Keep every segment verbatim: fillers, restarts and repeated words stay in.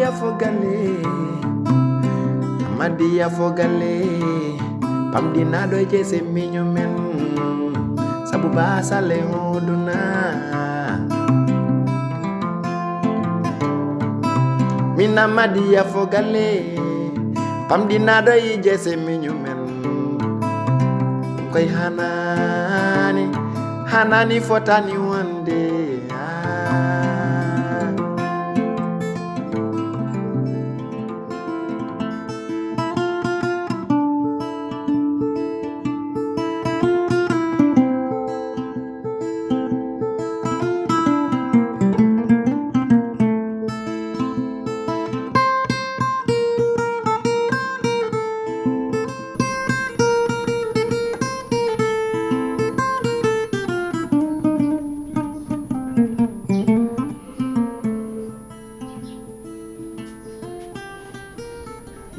Fo galle, Amadiya fo galle, pamɗinaaɗo e jeese miño men, sabu baasal e hooduna. Min Amadiya fo galle, pamɗinaaɗo e jeese miño men, koy hanaani, hanaani fotani wonde. Ah.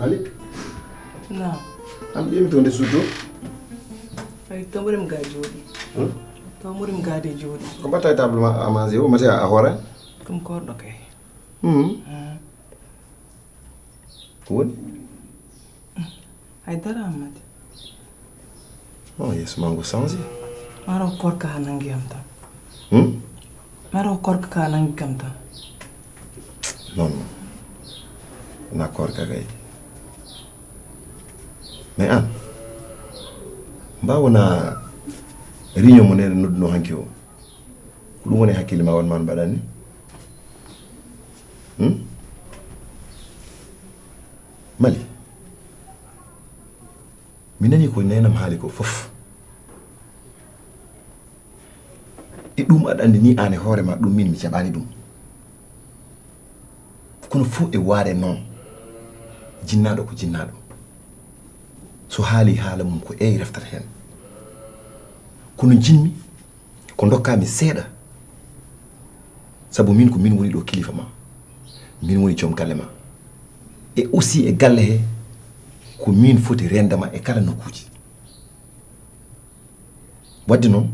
Malik? Naam. An ƴeemi to nde suddo? Ay, to mburim ga jooɗi. Hmm? To mburim ga de jooɗi. Ko mbatta e table ma à manger o, mate a hoore? Ɗum korɗo kay. Hmm. Hmm. Ko woni? Ay, dara, Amadi. Oh, yeeso ma ngo changé. Maro korka ha nangi am tan. Hmm? Maro korka ka nangi kam tan. Non, non. Na korka kay. Mais an, mba wona réunion mo nene nodduno hanki o? Ko ɗum woni hakkille ma, won ma no mbaɗanni? Hmm? Mali, mi nani ko nenam haali ko fof. E ɗum aɗa anndi ni aan e hoore ma, ɗum min mi jaɓaani ɗum. Kono fof e waare noon, jinnaaɗo ko jinnaaɗo. So haali haala mum, ko eey reftata heen. Kono jinmi ko ndokkaami seeɗa, sabu min ko min woni ɗo kilifa ma, min woni joom galle ma. E aussi e galle he, ko min foti rende ma e kala nokkuuji. Wadde noon,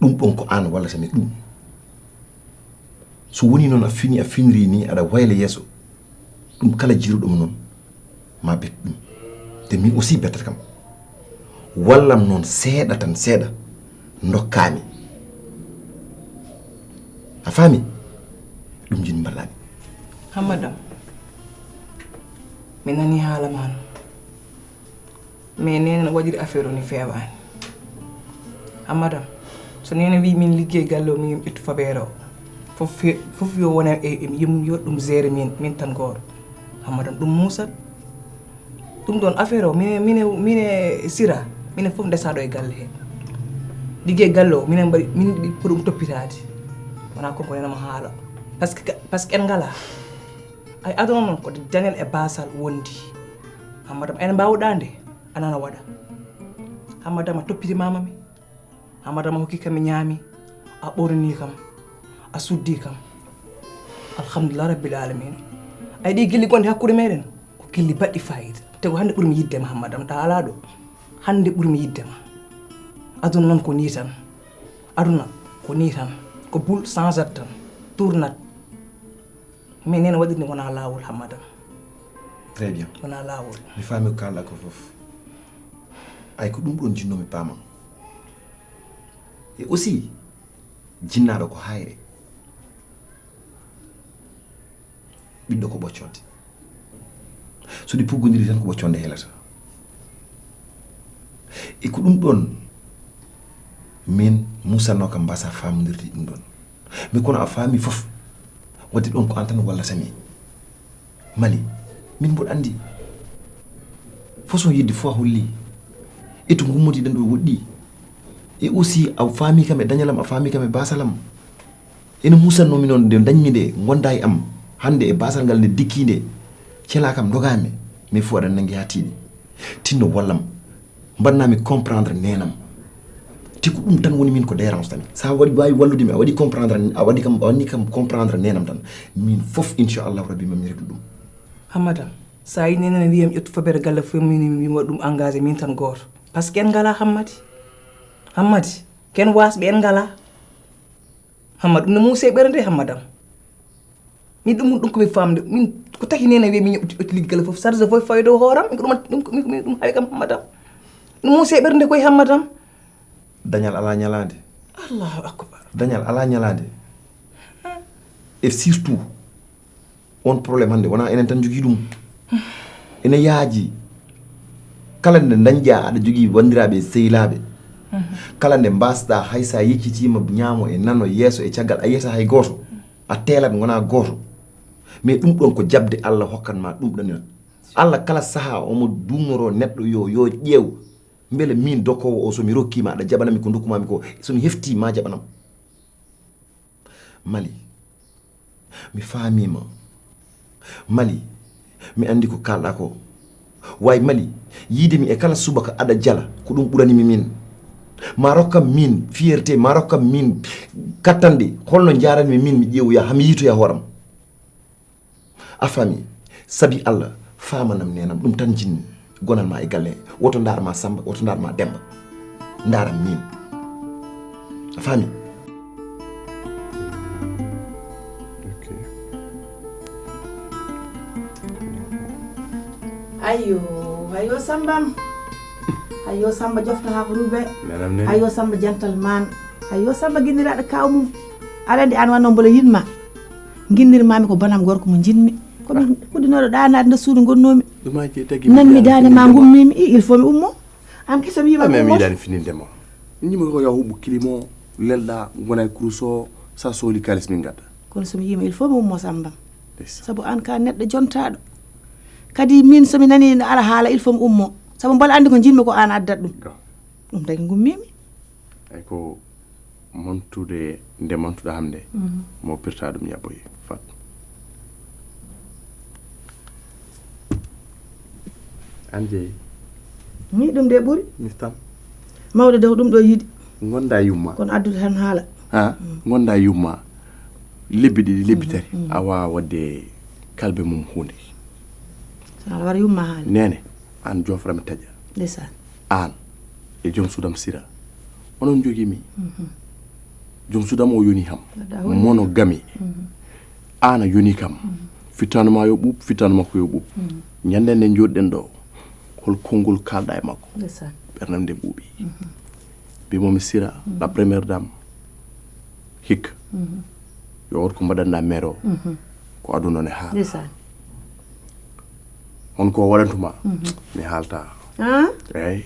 ɗum ɗon ko aan wallata mi ɗum. So woni noon a fini, a finiri ni, aɗa wayla yeeso, ɗum kala jiruɗo mo noon, ma bet ɗum. Te min aussi bettat kam. Wallam noon seeɗa tan, seeɗa, ndokkaami. A faami? Ɗum jin mballami. Hammadam, mi nani haala ma no. Mais nene no waɗiri affaire o ni feewaani. Hammadam, so nene wi min liggey galle o, min ƴettu fabeere o. Fof fe-, fof yo wona e, e, yim-, yo ɗum géré min, min tan gooto. Hammadam, ɗum muusat. Ɗum ɗon affaire o, mine, mine, mine Sira, minen fof ndesaɗo e galle he. Liggey galle o, minen mbaɗi, min ɗi ko ɗum toppitaade. Wona kon ko nene mo haala. Parce que, parce que en ngala. Ay, aduna noon ko dañal e baasal wondi. Hammadam, en mbawɗa nde, anana waɗa. Hammadam a toppiti mama mi. Hammadam a hokki kam mi ñaami. A ɓornini kam. A suddi kam. Alhamdulillah rabbil alamin. Ay, ɗi gilli gonɗi hakkude meɗen, ko gilli baɗɗi fayida. Te ko hannde ɓurmi yidde ma, Hammadam, ɗa ala ɗo. Hannde ɓurmi yidde ma. Aduna noon ko ni tan. Aduna ko ni tan. Ko boule changeat tan. Tournat. Mais nene waɗirde wona laawol, Hammadam. Très bien. Wona laawol. Mi faami ko kaalɗa ko fof. Ay, ko ɗum ɗon jinnomi paama. E aussi, jinnaaɗo ko hayre. Ɓiɗɗo ko ɓoccode. So ɗi puggodiri tan ko ɓoccode heelata. E ko ɗum ɗon min musalno kam mbasa faamondirde ɗum ɗon. Mi kono a faami fof. Wadde ɗon ko an tan wallata mi. Mali, min mboɗo anndi. Façon yidde fof a holli. E to ngummotiɗen ɗo woɗɗi. E aussi a faami kam e dañalam, a faami kam e basalam. Ene musanno mi noon nde dañmi nde gonda e am. Hannde e basal ngal nde dikki nde. Cela kam dogami. Mais fof aɗa nangi ha tiiɗi. Tinno wallam. Mbaɗnami comprendre nenam. Te ko ɗum tan woni min ko dérange tami. Sa waɗi waawi wallude mi, a waɗi comprendre, a waɗi kam, a waɗni kam comprendre nenam tan. Min fof, inchallahu rabbi, mami réglu ɗum. Hammadam, sa yi nenam wiyam ƴettu fobere galle fof, min mi waɗi ɗum engagé min tan gooto. Parce que en ngala Hammadi. Hammadi, ken wasɓe en ngala. Hammadi, ɗum ne muusi e ɓernde, Hammadam. Min ɗum, ɗum ko mi famde, min Ko taki nene wiya mi ñoɓti ɓetti liggi kala fof, charge fof fawi dow hooram, ko ɗum ɗum ɗum ɗum hawi kam hammatam. Ɗum musi e ɓernde koye hammatam. Dañal ala ñalaande. Allahu akbar. Dañal ala ñalaande. Et surtout, on problème hannde wona enen tan jogii ɗum. Ene yaaji. Kala nde dañƴa aɗa jogii wanndiraaɓe e sehilaaɓe. Kala nde mbasɗa hay sa yeccitiima ñaamo e nano yeeso e caggal a yiyata hay gooto. A teelat ngona gooto. Mais ɗum ɗon ko jaɓde Allah hokkan ma ɗum ɗanina. Allah kala saha omo duumnoro neɗɗo yo yo ƴeew. Mbele min dokkoowo o so mi rokkiima aɗa jaɓanami ko ndokkumami ko so mi hefti ma jaɓanam. Mali, mi faamiima. Mali, mi anndi ko kaalɗa ko. Way Mali, yiide mi e kala subaka aɗa jala ko ɗum ɓurani mi min. Ma rokkam min fierté, ma rokkam min kattanɗe, holno njaranmi min mi ƴeewoya hami yiitoya hooram. A faami, sabi Allah, faamanam nenam, ɗum tan jinmi. Gonal ma e galle, woto ndaar ma Samba, woto ndaar ma Demba. Ndaaram min. A faami? Ayyo, ayyo Sambam. Ayyo Samba jofta ha ko rube. Ayyo Samba gentleman. Ayyo Samba ginniraaɗo kaw mum. Aɗa andi an wanno mbola yinma. Ginnirmami ko bonam gorko mo jinmi. Ko mi fuɗɗinooɗo ɗaanaade nder suudu ngonnomi. Nanmi daande ma ngummimi, i il faut mi ummo. An kese mi yima mi ummo. Yiɗani fininde ma. Ñimi ko ya huɓɓu kilimo lelɗa gona e kurus o sa sohli kalis min gadda. Kono somi yima il faut mi ummo Sambam. Sabu an ka neɗɗo jontaaɗo. Kadi min somi nani no ala haala il faut mi ummo. Sabu mbola andi ko jinmi ko an addat ɗum. Ɗum tagi ngummimi. Ay ko mantude nde mantuɗa hannde mo pirta ɗum yaɓoyi fat an jeeyi ni ɗum de ɓuri mistan mawɗo de ko ɗum ɗo yiɗi gonda yumma kono addude tan haala ha gonda yumma lebbi ɗiɗi lebbi tati a wawa wadde kalbe mum hunde so ala wara yumma haala nene an joframi taƴa ndeysaan aan e joom sudam sira onon jogii mi joom sudam o yoni kam mono gami aan a yoni kam fittaandu ma yo ɓuuɓ fittaandu makko yo ɓuuɓ ñande nde jooɗɗen ɗo hol konngol kaalɗa e makko ɓernam nde ɓuuɓi mbimomi sira la première dame hikka yo wot ko mbaɗanɗa maire o ko aduna ne haala on ko waɗantuma mi haalta eyi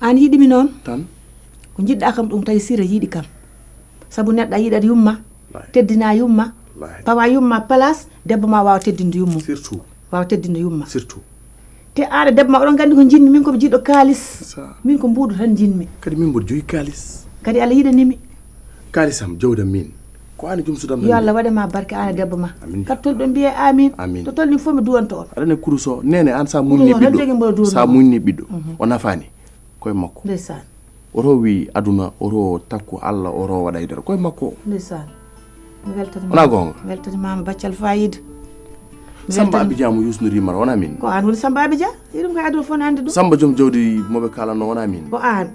an yiɗimi noon tan ko jiɗɗa kam ɗum tawi sira yiɗi kam sabu neɗɗo a yiɗat yumma teddina yumma pawa yumma place debbo ma wawa teddinde yumma surtout wawa teddinde yumma surtout te aɗa debbo ma oɗon gandi ko jinmi min komi jiɗɗo kalis min ko mbuuɗo tan jinmi kadi min mboɗo jogi kalis kadi allah yiɗanimi kalisam jawdam min ko an e joom sudam yo allah waɗe ma barke an e debbo ma kadi tolɗo mbiye amin to tolni fof mi duwanto on aɗa ne kurus o nene an sa muñni ɓiɗɗo sa muñni ɓiɗɗo o nafani koye makko ndeysaan oto wi aduna oto takku allah oto waɗa e nder koye makko ndeysaan mi weltanima wona gonga weltanimama baccal fayida samba abidja mo yusnori mara wona min ko an woni samba abidja iɗum kay aduna fof ne andi ɗum samba joom jawdi moɓe kalanno wona min ko an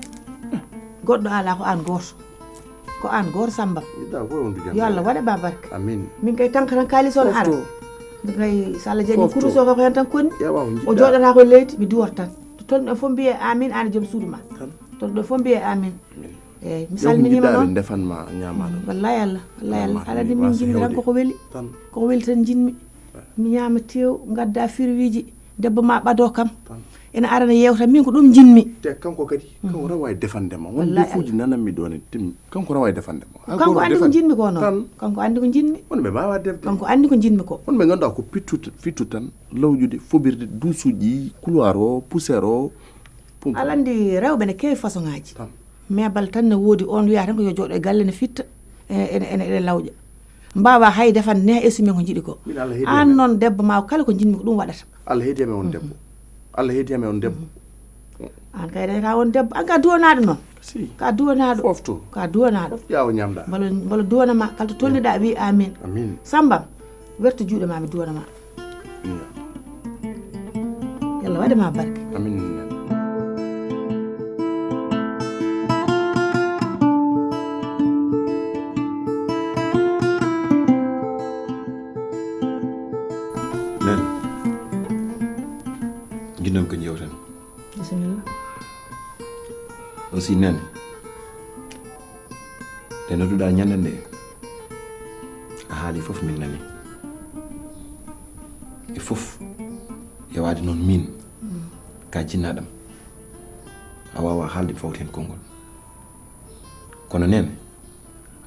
goɗɗo ala ko an goto ko an goto samba yo allah waɗe ma barke amin min kay tanka tan kalis on ara min kay so allah jaɓi kurus o kay ko hen tan konni o joɗata koye leydi mi duwata tan to tolni ɗon fof mbiye amin an e joom suudu ma tolni ɗon fof mbiye amin eyyi mi salminima noon defan ma ñama ɗum wallay allah wallay allah aɗa andi min jinmi tan koko weeli koko weeli tan jinmi mi ñama tew gadda firwiji debbo ma ɓado kam ene arana yewta min ko ɗum jinmi te kanko kadi kanko tan wawi defande ma won defuji nananmi ɗon e tim kanko tan wawi defande ma kanko andi ko jinmi ko noon kanko andi ko jinmi won ɓe mbawa defde kanko andi ko jinmi ko won ɓe ganduɗa ko pittu fittu tan lawƴude foɓirde duusuji couloir o poussière o aɗa andi rewɓe ne kewi façon ngaji mebal tan ne woodi on wiya tan ko yo jooɗo e galle ne fitta ene ene ene lawƴa mbawa hay defande ne essumen ko jiɗi ko an noon debbo ma kala ko jinmi ko ɗum waɗata allah heedi amen on debbo allah heedi amen on debbo an kay dañata on debbo an ka duwanaɗo noon si ka duwanaɗo fofto ka duwanaɗo yawo ñamɗa mbalo mbalo duwanama kala to tolniɗa wi amin amin sambam werto juuɗe ma mi duwanama yalla waɗe ma barke amin Si nani, nde nodduɗaa ñande nde, a haali fof min nani. E fof e waade noon min, ka jinnaɗam, a waawaa haalde mi fawti heen konngol. Kono neene,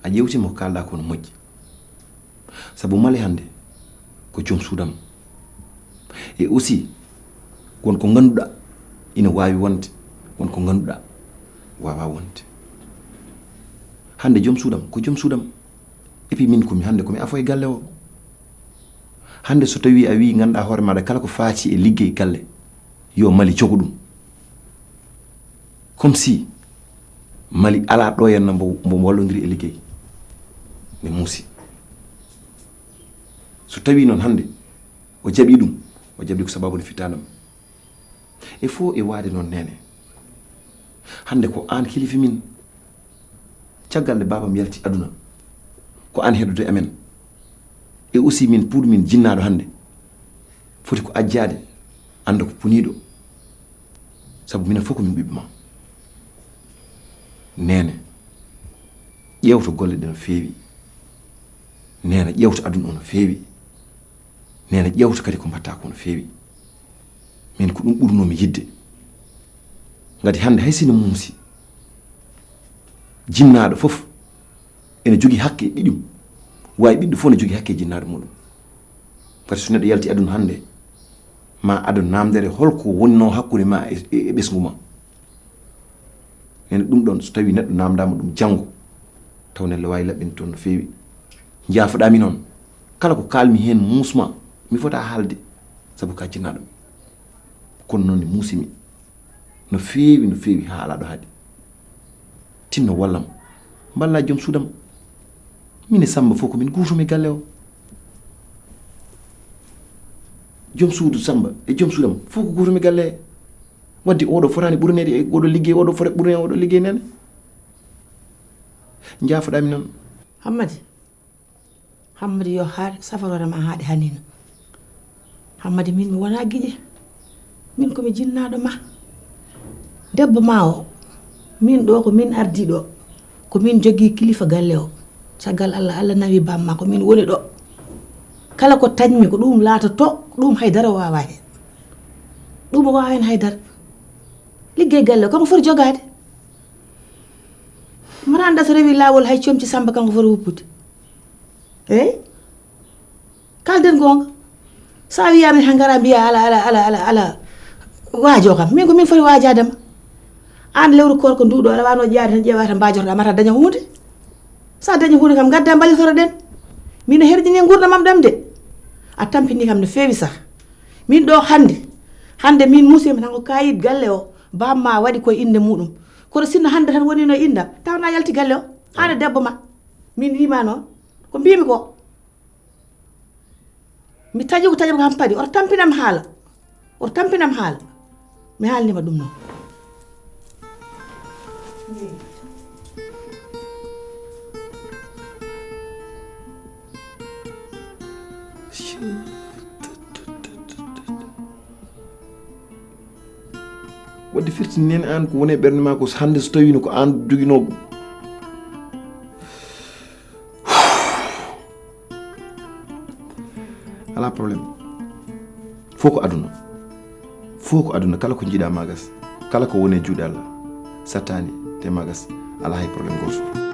a ƴeewtii mo kaalɗaa ko no moƴƴi. Sabu Mali hannde ko joom suudam. E aussi, won ko ngannduɗaa ina waawi wonde, won ko ngannduɗaa waawaa wonde. Hannde joom suudam ko joom suudam. Et puis min komi hannde komi afo e galle o. Hannde so tawii a wii ngannduɗaa hoore maaɗa kala ko faati e liggey galle, yo Mali jogo ɗum. Comme si Mali alaa ɗo henna mbo, mbo wallondiri e liggey. Ne muusi. So tawii noon hannde o jaɓii ɗum, o jaɓii ko sababu no fittaanam. E fof e waade noon neene. Hannde ko aan kilifi min. Caggal nde baabam yalti aduna, ko aan heddude amen. E aussi min puuɗu min jinnaaɗo hannde. Foti ko ajjaade, annda ko puniiɗo. Sabu minen fof ko min ɓiɓɓe ma. Neene, ƴeewto golle ɗe no feewi. Neene, ƴeewto aduna o no feewi. Neene, ƴeewto kadi ko mbaɗtaa ko no feewi. Min ko ɗum ɓurnoomi yiɗde. Ngati hannde hay si no muusi, jinnaaɗo fof ene jogii hakke e ɓiɗɗum. Waawi ɓiɗɗo fof ne jogii hakke e jinnaaɗo muɗum. Ngati so neɗɗo yalti aduna hannde, ma ado naamndere holko wonnoo hakkunde ma e, e, e ɓesngu ma. Neene ɗum ɗoon, so tawii neɗɗo naamndaama ɗum janngo, taw neɗɗo waawi laɓɓinde toon no feewi. Njaafoɗaa mi noon, kala ko kaalmi heen muusma, mi fota haalde, sabu ka jinnaaɗo mi. Kono noon ne muusimi no feewi, no feewi, haa alaa ɗo haaɗi. Tinno wallam, mballa joom suudam. Min e Sammba fof ko min guutum e galle o. Joom suudu Sammba e joom suudam fof ko guutum e galle. Wadde oɗo fotaani ɓurneede e oɗo liggey, oɗo fota ɓurneede e oɗo liggey neene. Njaafoɗaa mi noon. Hammadi, Hammadi yo haaɗ safaroore ma haaɗe hannino. Hammadi, min mi wonaa giƴe. Min ko mi jinnaaɗo ma. Debbo ma o, min ɗo ko min ardii ɗo. Ko min jogii kilifa galle o. Caggal Allah, Allah nawi bamma ko min woni ɗo. Kala ko tañmi ko ɗum laatoto, ɗum hay dara waawaa heen. Ɗum o waawaa heen hay dara. Liggey galle o, kanko foti jogaade. Mara annda so rewi laawol hay comci Sammba kanko foti woppude. Eey? Kaalden goonga. So a wiyaama han ngara mbiya ala, ala, ala, ala, ala. Waajo kam. Min ko min foti waajaade ma. Aan lewru koor ko nduɗo aɗa waawno ƴeewaade tan ƴeewa tan mbaajotoɗaa mata daña huunde. So a daña huunde kam ngadda mballitotoɗen. Min a herƴini e nguurndam am ɗam de. A tampini kam no feewi sah. Min ɗo hannde. Hannde min musidɓe tan ko kayit galle o. Bamma waɗi koye innde muɗum. Kono sinno hannde tan wonino e inndam. Taw na yalti galle o. Aan e debbo ma. Min wiima noon. Ko mbimi ko. Mi taƴi ko taƴam kam paɗi. Oto tampinam haala. Oto tampinam haala. Mi haalnima ɗum noon. Wadde firti nen aan ko woni e ɓernde ma ko hannde so tawino ko aan joginoo. Alaa problème. Fof ko aduna. Fof ko aduna, kala ko njiɗa magas. Kala ko woni e juuɗe Allah. Sattani te magas. Alaa hay problème gooto.